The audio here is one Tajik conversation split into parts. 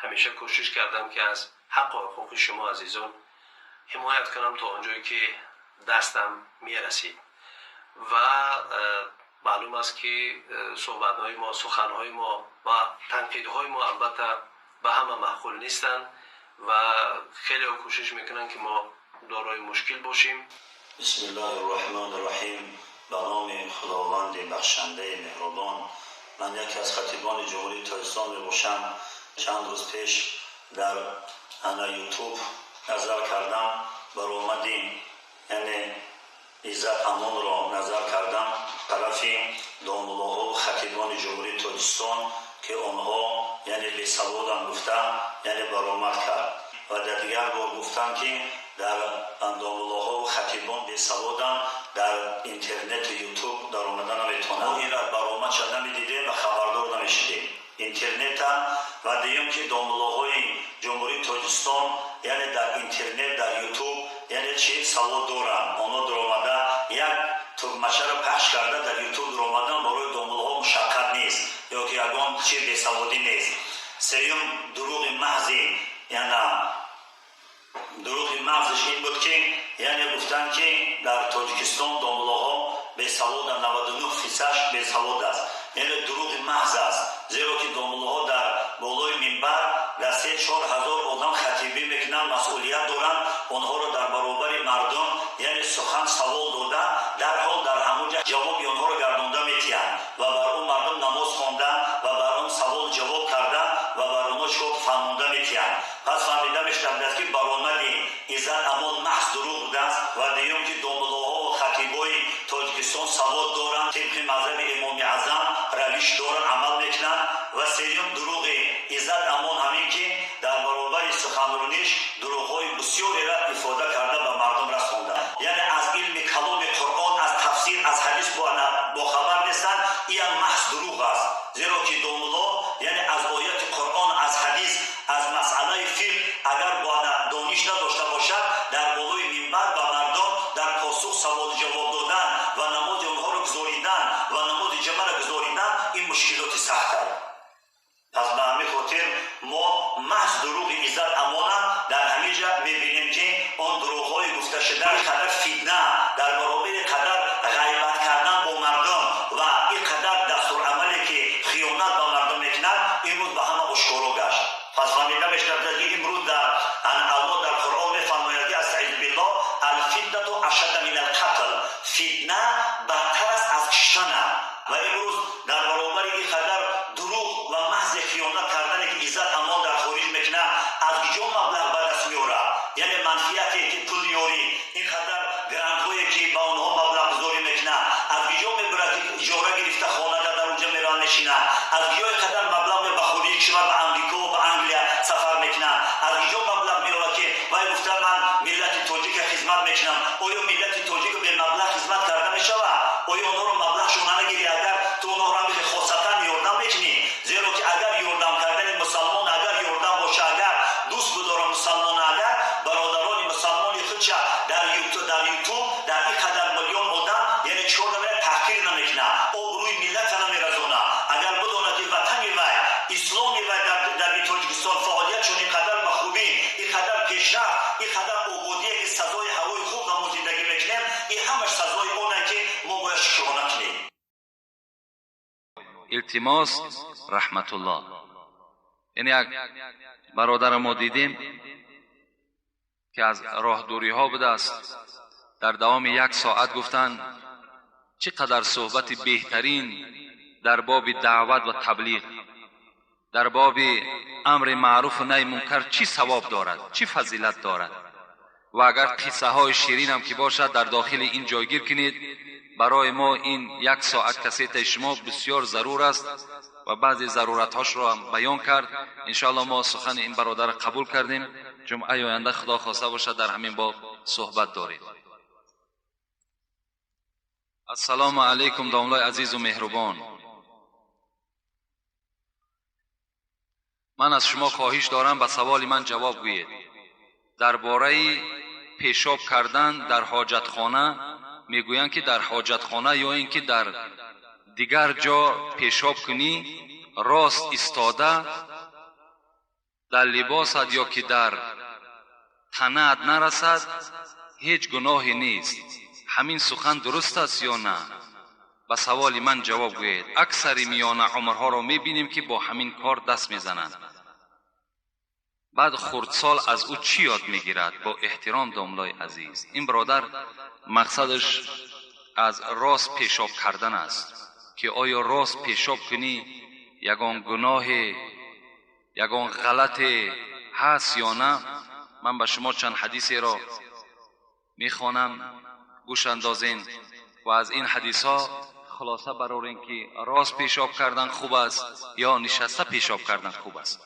Ҳамеша кӯшиш кардам, ки аз ҳақ ва ҳуқуқи шумо азизон ҳимоят кунам, то онҷое ки дастам мерасид. Ва маълум аст, ки суҳбатҳои мо, суханҳои мо ва танқидҳои мо албатта ба ҳама маъқул нестанд ва хеле кӯшиш мекунанд, ки мо дорои мушкил бошем. Бисмиллоҳир Роҳманир Роҳим. Ба номи Худованди бахшандаи меҳрубон. Ман яке аз хатибони Ҷумҳурии Тоҷикистон мебошам. Чанд рӯз пеш дар ана Ютуб назар кардам, баромадим, яъне Иззат Амонро назар кардам, тарафи домуллоҳо, хатибони Ҷумҳурии Тоҷикистон, ки онҳо яъне бесаводам гуфта, яъне баромад кард. Ва дар дигар бор гуфтам, ки дар домуллоҳо хатибон бесаводам, дар интернету Ютуб даромада наметавонанд. Мо инра баромад шуда намедидем ва хабардор намешидем интернета. Ва дуюм, ки домуллоҳои Ҷумҳурии Тоҷикистон, яъне дар интернет, дар Ютуб, яъне чи савод доранд. Онҳо даромада як тугмачаро пахш карда, дар Ютуб даромадан барои домуллоҳо мушаққат нест ё ки ягон чи бесаводӣ нест. Сеюм, дурӯғи маҳзи, яна дурӯғи маҳзиш ин буд, ки яъне гуфтанд, ки дар Тоҷикистон домуллоҳо бесаводанд, 99 фисадш бесавод аст. Яъне дурӯғи маҳз аст, зеро ки домуллоҳо дар болои минбар дар 3-4 ҳазор одам хатибӣ мекунанд, масъулият доранд. Онҳоро дар баробари мардум, яъне сухан савол дода, дарҳол дар ҳамон ҷа ҷавоби онҳоро гардонда метиҳанд ва бар он мардум намоз хонда ва бар он савол ҷавоб карда ва бар онҳо чикор фаҳмонда метиҳанд. Пас фаҳмида мешавад, ки баромади Иззат Амон маҳз дурӯғ будааст. Ва дуюм, ки домуллоҳо ва хатибои Тоҷикистон савод доранд, тибқи мазҳаби Имоми Аъзам равиш доранд, амал мекунанд. Ва сеюм, дурӯғи Иззат Амон ҳамин, ки дар баробари суханрониш дурӯғҳои бисёреро ифода карда, ба мардум расонда, яъне аз илми каломи Қуръон, аз тафсир, аз ҳадис бохабар нестанд. Иам маҳз дурӯғ аст, зеро ки домулло, яъне аз ояти Қуръон, аз ҳадис, аз масъалаи фиқҳ агар дониш надошта бошад, дар болои минбар ба мардум дар посух саволу ҷавоб додан ва намози онҳоро гузоридан ва намози ҷамъаро гузоридан, ин мушкилоти сахт аст. Пас ба ҳамин хотир мо маҳз дурӯғи Иззат Амона дар ҳамин ҷа мебинем, ки он дурӯғҳои гуфташуда, қадар фитна, дар баробари қадар ғайбат кардан бо мардум ва ин қадар дастурамале, ки хиёнат ба мардум мекунад, имрӯз ба ҳама ошкоро гашт. Пас фаҳмида мешавад, ки имрӯз дар Аллоҳ дар Қуръон мефармояд, ки астаизу биллоҳ: «Алфитнату ашадда мин алқатл», фитна бадтар аст аз киштана. Ва имрӯз дар баробари ин қадар дурӯғ ва маҳзи хиёнат кардане, ки Иззат Амон дар хориҷ мекунад, аз куҷо маблағ ба даст меорад? Яъне манфиате, ки пул меорӣ, ин қадар грантҳое, ки ба онҳо маблағгузорӣ мекунад, аз куҷо мебурад, ки иҷора гирифта хонада дар онҷа мераванд, мешинад? Аз куҷо ин қадар маблағ ба хориҷи кишвар, ба Амрико, ба Англия сафар мекунад? Аз куҷо маблағ меорад, ки вай гуфта: «Ман миллати тоҷика хизмат мекунам»? Оё миллати тоҷика бемаблағ хизмат карда мешавад? Оё онҳоро маблағшон намегирӣ, агар ту онҳоро ҳамихе хосатан ёрдам мекунӣ? Зеро ки агар ёрдам кардани мусалмон, агар ёрдам боша, агар дӯст будора мусалмон, агар бародарони мусалмони худша дар Ютуб, дар ин қадар миллион одам, яъне чикор намеяд, таҳқир намекунад, обрӯи миллата намеразона. Агар бидонад, ки ватани вай, исломи вай дар Тоҷикистон фаъолиятшон ин қадар ба хубӣ, ин қадар пешрафт, ин қадар ободие, ки сазои ҳавои хуб мо зиндагӣ мекунем, ин ҳамаш сазои оне, ки мо бояд шукрона кунем. Илтимос, раҳматуллоҳ. Яъне як бародарам мо дидем, ки аз роҳдуриҳо будааст. Дар давоми як соат гуфтанд, чӣ қадар суҳбати беҳтарин дар боби даъват ва таблиғ, дар боби амри маъруфу наҳи мункар, чӣ савоб дорад, чӣ фазилат дорад. Ва агар қиссаҳои ширинам ки бошад, дар дохили ин ҷойгир кунед. Барои мо ин як соат кассетаи шумо бисёр зарур аст ва баъзе заруратҳошро ҳам баён кард. Иншоалло, мо сухани ин бародарро қабул кардем. Ҷумъаи оянда, Худо хоста бошад, дар ҳамин боб суҳбат дорем. Ассалому алайкум, домлои азизу меҳрубон. Ман аз шумо хоҳиш дорам, ба саволи ман ҷавоб гӯед. Дар бораи пешоб кардан дар ҳоҷатхона мегӯянд, ки дар ҳоҷатхона ё ин ки дар дигар ҷо пешоб кунӣ, рост истода. Дар либосат ё ки дар танаат нарасад, ҳеҷ гуноҳе нест. Ҳамин сухан дуруст аст ё на? Ба саволи ман ҷавоб гӯед. Аксари миёна умрҳоро мебинем, ки бо ҳамин кор даст мезананд. Баъд хурдсол аз ӯ чӣ ёд мегирад? Бо эҳтиром, домлои азиз. Ин бародар мақсадаш аз рост пешоб кардан аст, ки оё рост пешоб кунӣ ягон гуноҳе, ягон ғалате ҳаст ё на. Ман ба шумо чанд ҳадисеро мехонам, гӯш андозен ва аз ин ҳадисҳо хулоса барорем, ки рост пешоб кардан хуб аст ё нишаста пешоб кардан хуб аст.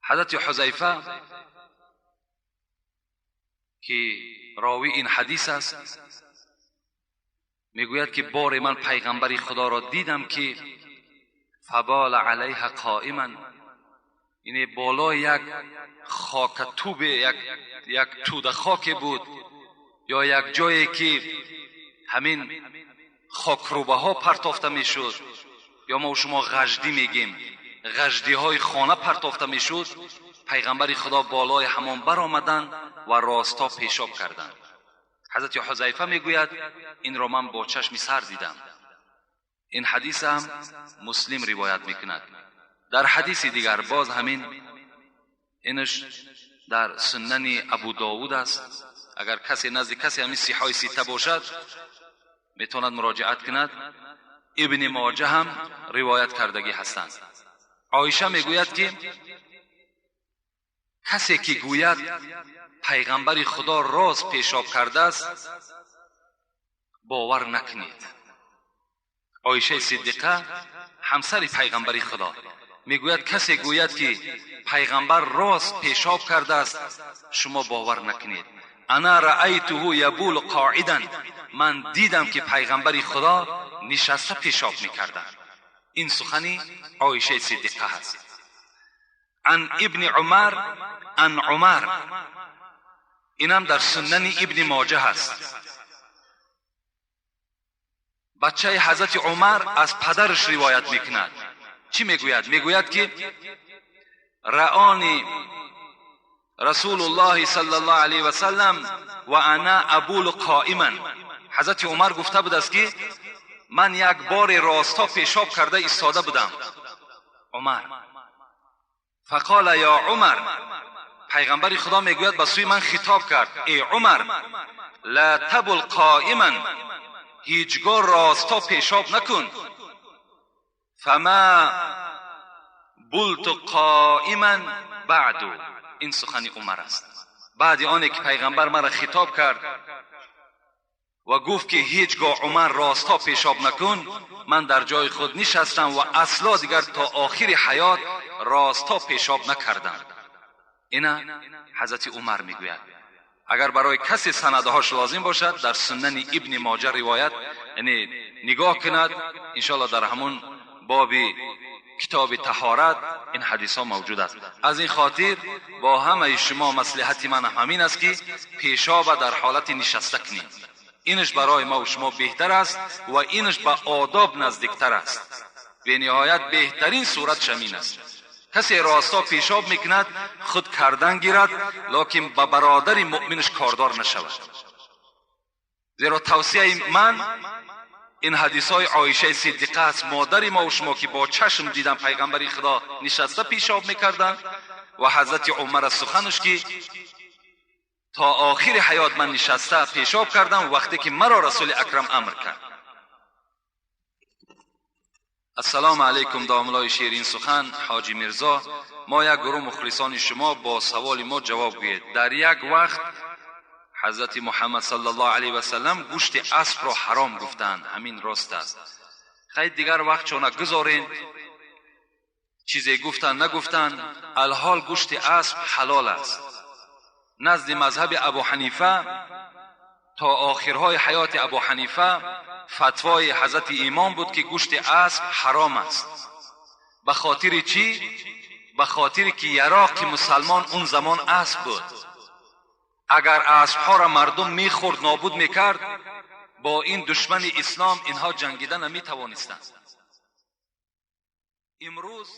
Ҳазрати Ҳузайфа, ки ровии ин ҳадис аст, мегӯяд, ки боре ман пайғамбари Худоро дидам, ки фабола алайҳа қоиман, яъне болои як хокатубе, як тӯда хоке буд ё як ҷое ки ҳамин хокрӯбаҳо партофта мешуд, ё мо шумо ғаждӣ мегем, ғаждиҳои хона партофта мешуд, пайғамбари Худо болои ҳамон баромаданд ва росто пешоб карданд. Ҳазрати Ҳузайфа мегӯяд, инро ман бо чашми сар дидам. Ин ҳадис ҳам Муслим ривоят мекунад. Дар ҳадиси дигар боз ҳамин, инаш дар Сунани Абу Довуд аст. Агар касе назди касе ҳамин сиҳои сита бошад, метавонад муроҷиат кунад. Ибни Моҷа ҳам ривоят кардагӣ ҳастанд. Оиша мегӯяд, ки касе ки гӯяд пайғамбари Худо рост пешоб кардааст, бовар накунед. Оишаи Сиддиқа, ҳамсари пайғамбари Худо, мегӯяд, касе гӯяд, ки пайғамбар рост пешоб кардааст, шумо бовар накунед. Ана раайтуҳу ябулу қоидан, ман дидам, ки пайғамбари Худо нишаста пешоб мекарданд. Ин сухани Оишаи Сиддиқа ҳаст. Ан Ибни Умар ан Умар, инам дар Сунани Ибни Моҷа ҳаст. Бачаи ҳазрати Умар аз падараш ривоят мекунад. Чӣ мегӯяд? Мегӯяд, ки раони Расулуллоҳи саллаллоҳу алайҳи васаллам ва ана абулу қоиман. Ҳазрати Умар гуфта будааст, ки ман як боре росто пешоб карда истода будам. Умар фақола ё Умар, пайғамбари Худо мегӯяд, ба сӯи ман хитоб кард: эй Умар, ла табул қоиман, ҳеҷ гоҳ росто пешоб накун. Фама булту қоиман баъду. Ин сухани Умар аст. Баъди оне ки пайғамбар маро хитоб кард ва гуфт, ки ҳеҷ гоҳ, Умар, росто пешоб накун, ман дар ҷои худ нишастам ва асло дигар то охири ҳаёт росто пешоб накардам. Ина ҳазрати Умар мегӯяд. Агар барои касе санадҳош лозим бошад, дар Сунани Ибни Моҷа ривоят, яъне нигоҳ кунад, иншоалло дар ҳамун боби китоби таҳорат ин ҳадисҳо мавҷуд аст. Аз ин хотир бо ҳамаи шумо маслиҳати ман ҳамин аст, ки пешоба дар ҳолати нишаста кунем. Инаш барои мо шумо беҳтар аст ва инаш ба одоб наздиктар аст. Бениҳоят беҳтарин сурат ҳамин аст. Касе росто пешоб мекунад, худ кардан гирад, лекин ба бародари муъминаш кордор нашавад. Зеро тавсияи ман ин ҳадисҳои Оишаи Сиддиқа аст, модари мо шумо, ки бо чашм дидан пайғамбари Худо нишаста пешоб мекарданд, ва ҳазрати Умар аз суханаш, ки то охири ҳаёт ман нишаста пешоб кардам, вақте ки маро Расули Акрам амр кард. Ассалому алайкум, домлои ширин сухан ҳоҷи Мирзо. Мо як гурӯҳ мухлисони шумо, бо саволи мо ҷавоб гӯед. Дар як вақт ҳазрати Муҳаммад саллаллоҳу алайҳи васаллам гӯшти аспро ҳаром гуфтанд, ҳамин рост аст? Хай, дигар вақт чона гузорен, чизе гуфтанд, нагуфтанд, алҳол гӯшти асп ҳалол аст. Назди мазҳаби Абу Ҳанифа то охирҳои ҳаёти Абу Ҳанифа фатвои ҳазрати имом буд, ки гӯшти асп ҳаром аст. Ба хотири чӣ? Ба хотире ки яроқи мусалмон он замон асп буд. Агар аспҳоро мардум мехӯрд, нобуд мекард, бо ин душмани ислом инҳо ҷангида наметавонистанд. Имрӯз